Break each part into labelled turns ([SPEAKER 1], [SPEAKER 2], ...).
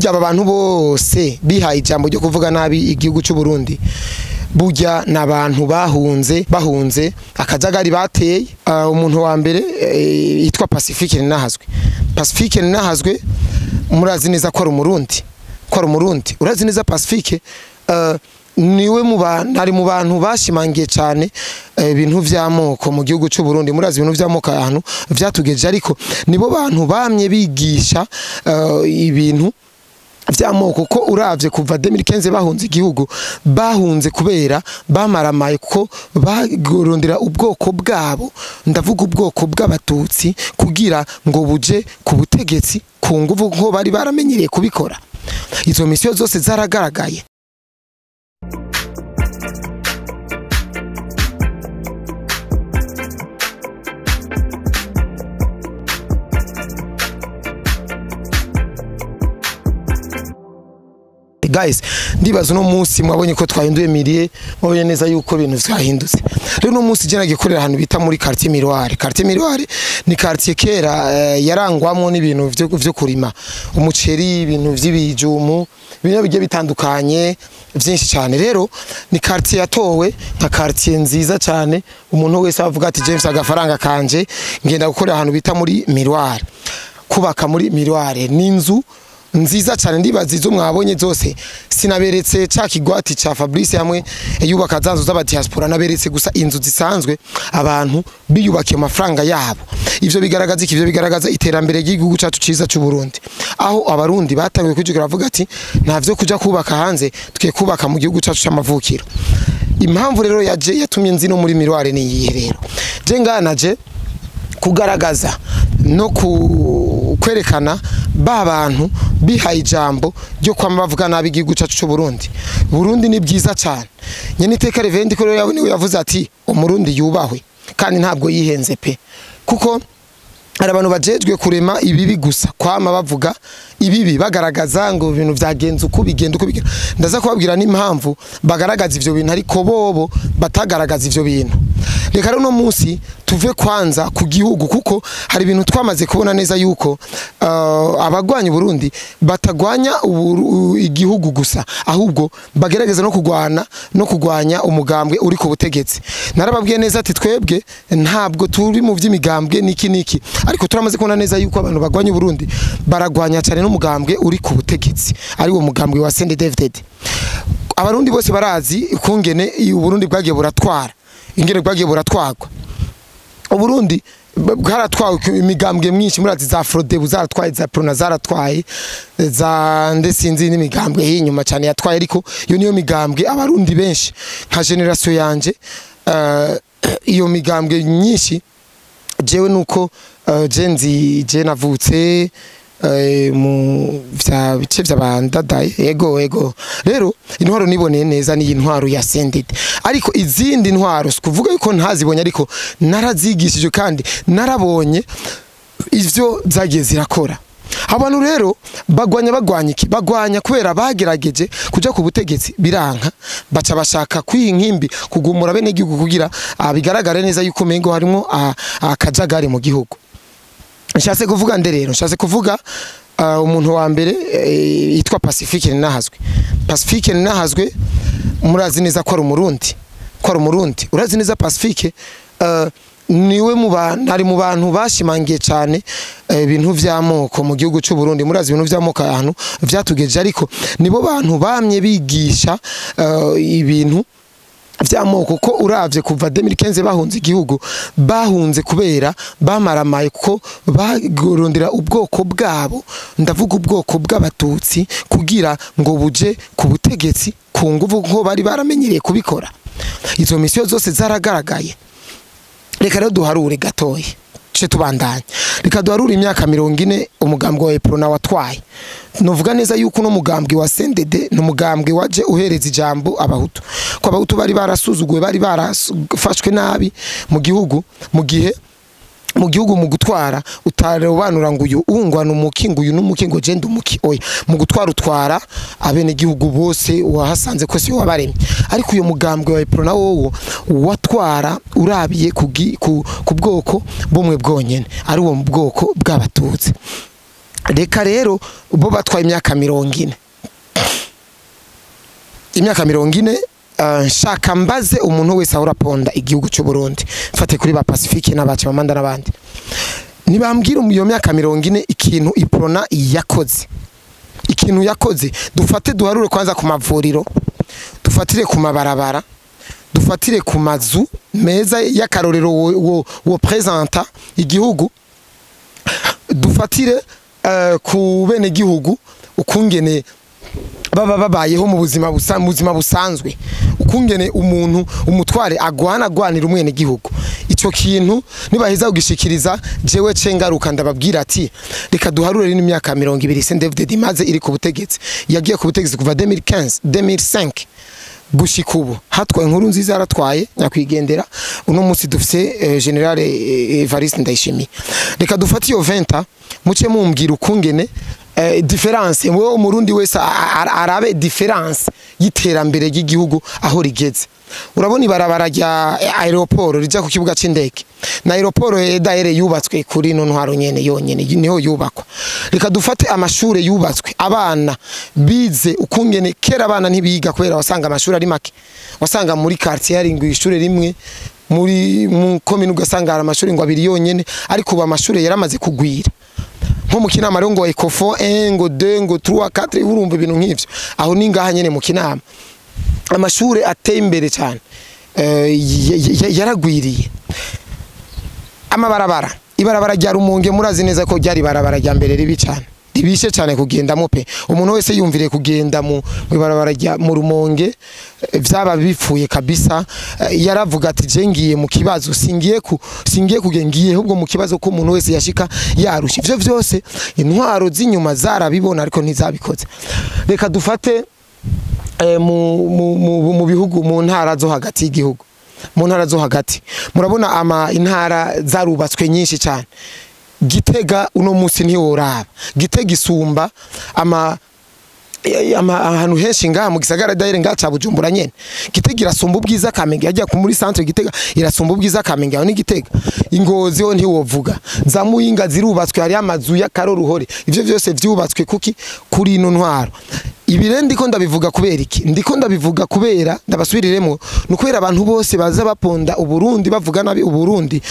[SPEAKER 1] Burya aba bantu bose bihaye ijambo ryo kuvuga nabi igihugu cy'u Burundi, burya n'abantu bahunze akajagari bateye. Umuntu wa mbere yitwa Pacifique Ninahazwe. Pacifique Ninahazwe murazi neza ko ari umurundi, ko ari umurundi. Urazi neza Pacifique niwe mu bantu, ari mu bantu bashimangiye cyane ibintu vy'amoko mu gihugu cy'u Burundi. Murazi ibintu vy'amoko ahantu vyatugeje, ariko nibo bantu bamye bigisha ibintu vy'amoko. Ko uravye kuva 2015 bahunze igihugu, bahunze kubera bamaramaye, kuko bagurondera ubwoko bwabo, ndavuga ubwoko bw'abatutsi, kugira ngo buje ku butegetsi ku nguvu nko bari baramenyereye kubikora. Izo misiyo zose zaragaragaye. Guys, ndibaza uno munsi mwabonye ko twahinduye mirie, mwabonye neza yuko ibintu vyahindutse. Rero uno munsi je nagiye korera ahantu bita muri quartier Miroir. Quartier Miroir ni quartier kera yarangwamwo n'ibintu vyo kurima umuceri, ibintu vy'ibijumu, ibintu bigiye bitandukanye vyinshi cyane. Rero ni quartier yatowe nka quartier nziza cyane, umuntu wese avuga ati James agafaranga kanje ngenda gukorera ahantu bita muri Miroir. Kubaka muri Miroir ni inzu nziza cyane, ndibaza izo mwabonye zose. Sinaberetse ca kigwati ca Fabrice hamwe yubaka zanzu z'aba diaspora, naberetse gusa inzu zisanzwe abantu biyubakiye amafaranga yabo. Ivyo bigaragaza iki? Ivyo bigaragaza iterambere ry'igihugu cacu ciza cy'u Burundi, aho abarundi batangiye kwijukira bavuga ati nta vyo kuja kubaka hanze, tukiye kubaka mu gihugu cacu c'amavukiro. Impamvu rero yaje yatumye nzi no muri Miroir ni iyihe? Rero je nganaje kugaragaza no kwerekana ba bantu bihaye ijambo ryo kwama bavuga nabi igihugu cacu cy'u Burundi. Burundi ni byiza cyane. Nyene iteka Reverend ko rero niwe yavuze ati umurundi yubahwe, kandi ntabwo yihenze pe, kuko hari abantu bajejwe kurema ibibi gusa, kwama bavuga ibibi, bagaragaza ngo ibintu vyagenze uko bigenda uko bigenda. Ndaza kubabwira n'impamvu bagaragaza ivyo bintu, ariko bobo batagaragaza ivyo bintu. Reka rero no munsi tuve kwanza ku gihugu, kuko hari ibintu twamaze kubona neza yuko abagwanya Burundi batagwanya igihugu gusa, ahubwo bagerageza no kugwana no kugwanya umugambwe uri ku butegetsi. Narababwiye neza ati twebwe ntabwo turi mu vy'imigambwe niki niki, ariko turamaze kubona neza yuko abantu bagwanya Burundi baragwanya cyane n'umugambwe uri ku butegetsi, ari wo mugambwe wa CNDD-FDD. Abarundi bose barazi ukungene Uburundi bwagiye buratwara, ingene bwagiye buratwagwa. Uburundi bwaratwawe imigambwe myinshi, murazi za Frodebu zaratwaye, za Prona zaratwaye, za ndesinzi n'imigambwe y'inyuma cyane yatwaye, ariko iyo niyo migambwe abarundi benshi nka generation yanje iyo migambwe myinshi jewe nuko je nzi je navutse mu vya bice vy'abandadaye, ego ego. Rero intwaro niboneye neza ni intwaro ya CNDD, ariko izindi ntwaro sikuvuga yuko ntazibonye, ariko narazigishije kandi narabonye ivyo zagiye zirakora. Abantu rero bagwanya iki? Bagwanya kubera bagerageje kuja ku butegetsi biranka, baca bashaka kwiha inkimbi kugumura bene igihugu kugira bigaragare neza yuko mengo harimo akajagari mu gihugu. Nshatse kuvuga nde rero? Nshatse kuvuga umuntu wa mbere yitwa Pacifique Ninahazwe. Pacifique Ninahazwe murazi neza ko ari umurundi, ko ari umurundi. Urazi neza Pacifique niwe mu bantu, ari mu bantu bashimangiye cyane ibintu vy'amoko mu gihugu cy'u Burundi. Murazi ibintu vy'amoko ahantu vyatugeje, ariko nibo bantu bamye bigisha ibintu vy'amoko. Ko uravye kuva 2015 bahunze igihugu, bahunze kubera bamaramaye, kuko bagurondera ubwoko bwabo, ndavuga ubwoko bw'abatutsi, kugira ngo buje ku butegetsi ku nguvu nko bari baramenyereye kubikora. Izo misiyo zose zaragaragaye. Reka rero duharure gatoyi ce tubandanye. Reka duharure imyaka 40 umugambwe wa Eprona watwaye. Novuga neza yuko no mugambwe wa CNDD no mugambwe waje uhereza ijambo abahutu, ko abahutu bari barasuzuguwe, bari barafashwe nabi mu gihugu, mu gihe mu gihugu mu gutwara utarobanura ngo uyu ungwana umuki ngo uyu n'umuki ngo je ndumuki, oya, mu gutwara utwara abene gihugu bose wahasanze ko si wabaremye. Ariko uyu mugambwe wa Eprona wowo watwara urabiye ku bwoko bumwe bwonyene, ari uwo mu bwoko bw'abatutsi. Reka rero bo batwaye imyaka 40, imyaka 40. Nshaka mbaze umuntu wese ahora aponda igihugu cy'u Burundi, mfate kuri ba Pacifique n'abaca Mamanda n'abandi, nibambwira iyo myaka 40 ikintu Iprona yakoze, ikintu yakoze. Dufate duharure kwanza ku mavuriro, dufatire ku mabarabara, dufatire ku mazu meza y'akarorero wo presenta igihugu, dufatire ku bene gihugu ukungene baba babayeho mu buzima busa mu buzima busanzwe, ukungene umuntu umutware agwana agwanira umwene gihugu. Ico kintu nibaheza kugishikiriza, jewe cengaruka ndababwira ati reka duharure n'imyaka 20 CNDD-FDD imaze iri ku butegetsi. Yagiye ku butegetsi kuva 2015, 2005 gushika ubu. Hatwaye inkuru nziza, yaratwaye nyakwigendera. Uno munsi dufise General Evariste Ndayishimiye. Reka dufate iyo 20, muce mumbwira ukungene différence, wowe umurundi wese arabe différence y'iterambere ry'igihugu aho rigeze. Urabona ibarabara rya aéroport rija ku kibuga c'indege, na aéroport dahere yubatswe kuri no ntwaro nyene yonyene niho yubakwa. Reka dufate amashure yubatswe, abana bize, ukungene kera abana ntibiga kubera wasanga amashuri ari make, wasanga muri quartier hari ngo ishure rimwe, muri mu commune ugasanga hari amashuri ngo abiri yonyene. Ariko ubu amashuri yaramaze kugwira, nko mu Kinama rero ngo Ecofo 1, ngo 2, ngo 3, 4, urumva ibintu nk'ivyo. Aho ni ngaha nyene mu Kinama amashure ateye imbere cyane, yaragwiriye. Amabarabara, ibarabara rya Rumonge murazi neza ko ryari ibarabara rya mbere ribi cyane, ribishe cyane kugendamo pe. Umuntu wese yumvire kugenda mu ibarabara rya mu Rumonge, vyaba bipfuye kabisa. Yaravuga ati je ngiye mu kibazo, singiye kugenda, ngiye ahubwo mu kibazo, ko umuntu wese yashika yarusha. Ivyo vyose intwaro z'inyuma zarabibona ariko ntizabikoze. Reka dufate mu bihugu, mu ntara zo hagati y'igihugu, mu ntara zo hagati murabona ama intara zarubatswe nyinshi cyane. Gitega uno munsi ntiworaba, Gitega isumba ama ahantu henshi ngaha mu gisagara daire ngaha ca Bujumbura nyene. Gitega irasumba ubwiza Kamenge, yajya ku muri centre Gitega irasumba ubwiza Kamenge, aho ni Gitega. Ingozi ho ntiwovuga, za Muyinga zirubatswe, hari amazu y'akaroruhore. Ivyo vyose vyubatswe kuki? Kuri ino ntwaro. Ibi rero ndiko ndabivuga kubera iki? Ndiko ndabivuga kubera ndabasubiriremo, ni ukubera abantu bose baza baponda Uburundi, bavuga nabi Uburundi,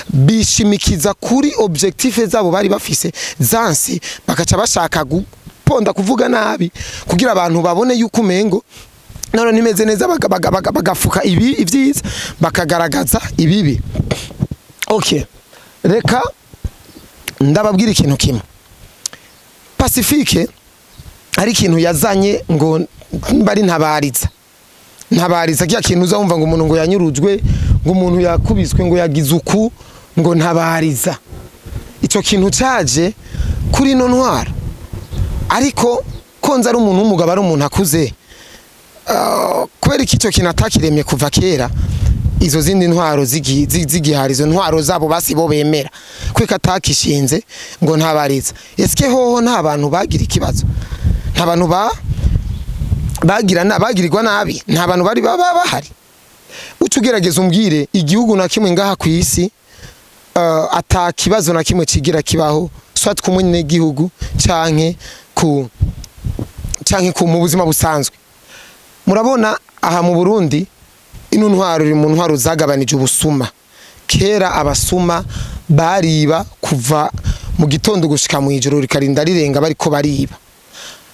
[SPEAKER 1] bishimikiza kuri objectif zabo bari bafise zansi, bakaca bashaka guponda, kuvuga nabi kugira abantu babone yuko umengo none nimeze neza, bagafuka ibi ivyiza bakagaragaza ibibi. Okay, reka ndababwira ikintu kimwe. Pacifique ari ikintu yazanye ngo bari ntabariza, ntabariza kya kintu uza wumva ngo umuntu ngo yanyurujwe, ngo umuntu yakubiswe, ngo yagize uku, ngo ntabariza. Ico kintu caje kuri ino ntwaro, ariko konza ari umuntu w'umugabo, ari umuntu akuze, kubera iki ico kintu atakiremye kuva kera izo zindi ntwaro zigihari, izo ntwaro zabo basi bo bemera kweka atakishinze ngo ntabariza? Eske hoho nta bantu bagira ikibazo, nta bantu ba bagira na bagirirwa nabi, nta bantu bari baba bahari? Uca ugerageza umbwire igihugu na kimwe ngaha ku isi ata kibazo na kimwe kigira kibaho, soit ku munyagihugu canke ku mu buzima busanzwe. Murabona aha mu Burundi ino ntwaro iri mu ntwaro zagabanije ubusuma. Kera abasuma bariba kuva mu gitondo gushika mu ijoro rikarinda rirenga bariko bariba.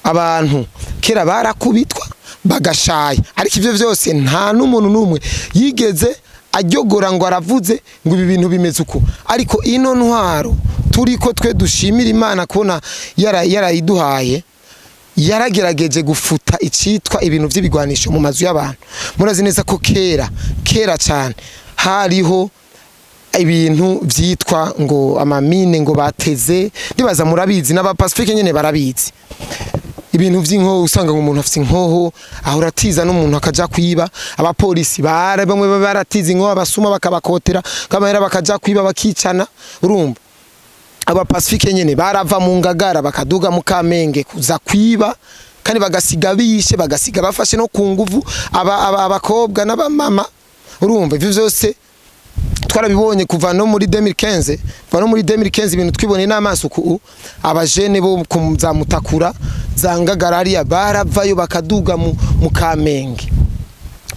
[SPEAKER 1] Abantu kera barakubitwa bagashaya, ariko ivyo vyose nta n'umuntu n'umwe yigeze aryogora ngo aravuze ngo ibi bintu bimeze uko. Ariko ino ntwaro turiko twe dushimira Imana kubona yarayiduhaye, yaragerageje gufuta icitwa ibintu vy'ibigwanisho mu mazu y'abantu. Murazi neza ko kera kera cyane hariho ibintu vyitwa ngo amamine, ngo bateze, ndibaza murabizi, n'aba Pacifique nyene barabizi, ibintu vy'inkoho. Usanga ngo umuntu afite inkoho ahora atiza n'umuntu akaja kwiba. Abapolisi bare bamwe baba baratiza inkoho, abasuma bakabakotera kamahera bakaja kwiba, bakicana. Urumva aba Pacifique nyene barava mu Ngagara bakaduga mu Kamenge kuza kwiba, kandi bagasiga bishe, bagasiga bafashe no ku nguvu abakobwa n'abamama. Urumva ivyo vyose Twarabibonye kuva no muri 2015, kuva no muri 2015 ibintu twiboneye n'amaso ku abajene bo ku za Mutakura, za Ngagara hariya, baravayo bakaduga mu Kamenge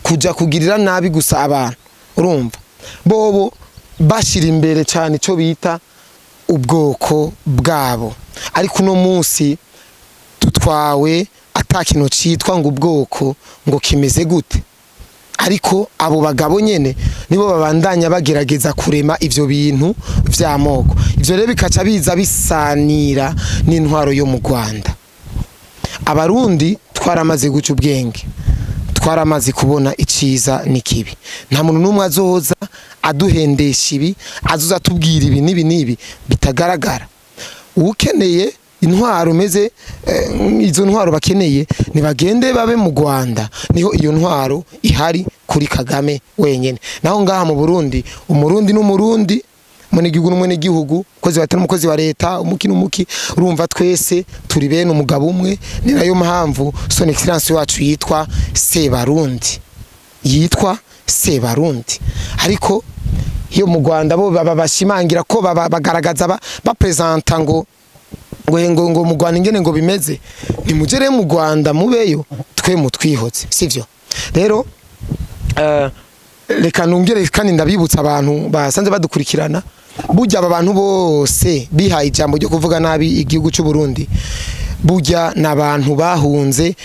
[SPEAKER 1] kuja kugirira nabi gusa abantu. Urumva bobo bashira imbere cyane ico bita ubwoko bwabo, ariko uno munsi tutwawe ata kintu citwa ngo ubwoko ngo kimeze gute. Ariko abo bagabo nyene nibo babandanya bagerageza kurema ivyo bintu vy'amoko. Ivyo rero bikaca biza bisanira n'intwaro yo mu Rwanda. Abarundi twaramaze guca ubwenge, twaramaze kubona iciza n'ikibi. Nta muntu n'umwe azoza aduhendesha ibi, azoza atubwira ibi n'ibi n'ibi bitagaragara. Ukeneye intwaro meze izo ntwaro bakeneye nibagende babe mu Rwanda, niho iyo ntwaro ihari kuri Kagame wenyene. Naho ngaha mu Burundi, umurundi n'umurundi, umunyagihugu n'umunyagihugu, umukozi wa leta n'umukozi wa leta, umuki n'umuki, urumva twese turi bene umugabo umwe. Ni nayo mpamvu son excellence wacu yitwa Sebarundi, yitwa Sebarundi. Ariko iyo mu Rwanda bo baba bashimangira ko baba bagaragaza bapresenta ngo ngo ngo mu Rwanda ingene ngo bimeze, nimugere mu Rwanda mubeyo twe mutwihotse, sivyo? Rero reka nongere kandi ndabibutsa abantu basanze badukurikirana, burya aba bantu bose bihaye ijambo ryo kuvuga nabi igihugu cy'u Burundi, burya n'abantu bahunze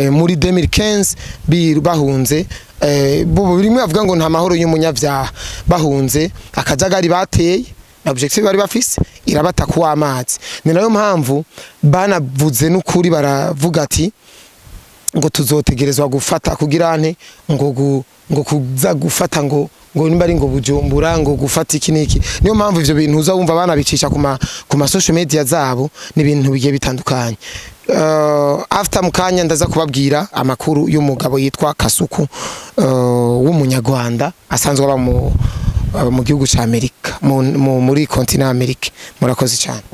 [SPEAKER 1] muri 2015, bahunze rimwe bavuga ngo nta mahoro y'umunyabyaha, bahunze akajagari bateye na objectif bari bafise irabata kuwa amazi. Ni nayo mpamvu banavuze n'ukuri, baravuga ati ngo tuzotegerezwa gufata kugira nte ngo ngo kuza gufata ngo nimba ari ngo Bujumbura ngo gufata iki niki. Niyo mpamvu ivyo bintu uza wumva banabicisha ku ma social media zabo, ni ibintu bigiye bitandukanye. After mukanya ndaza kubabwira amakuru y'umugabo yitwa Kasuku w'umunyarwanda asanzwe aba mu gihugu ca Amerika, muri continent Amerika. Murakoze cyane.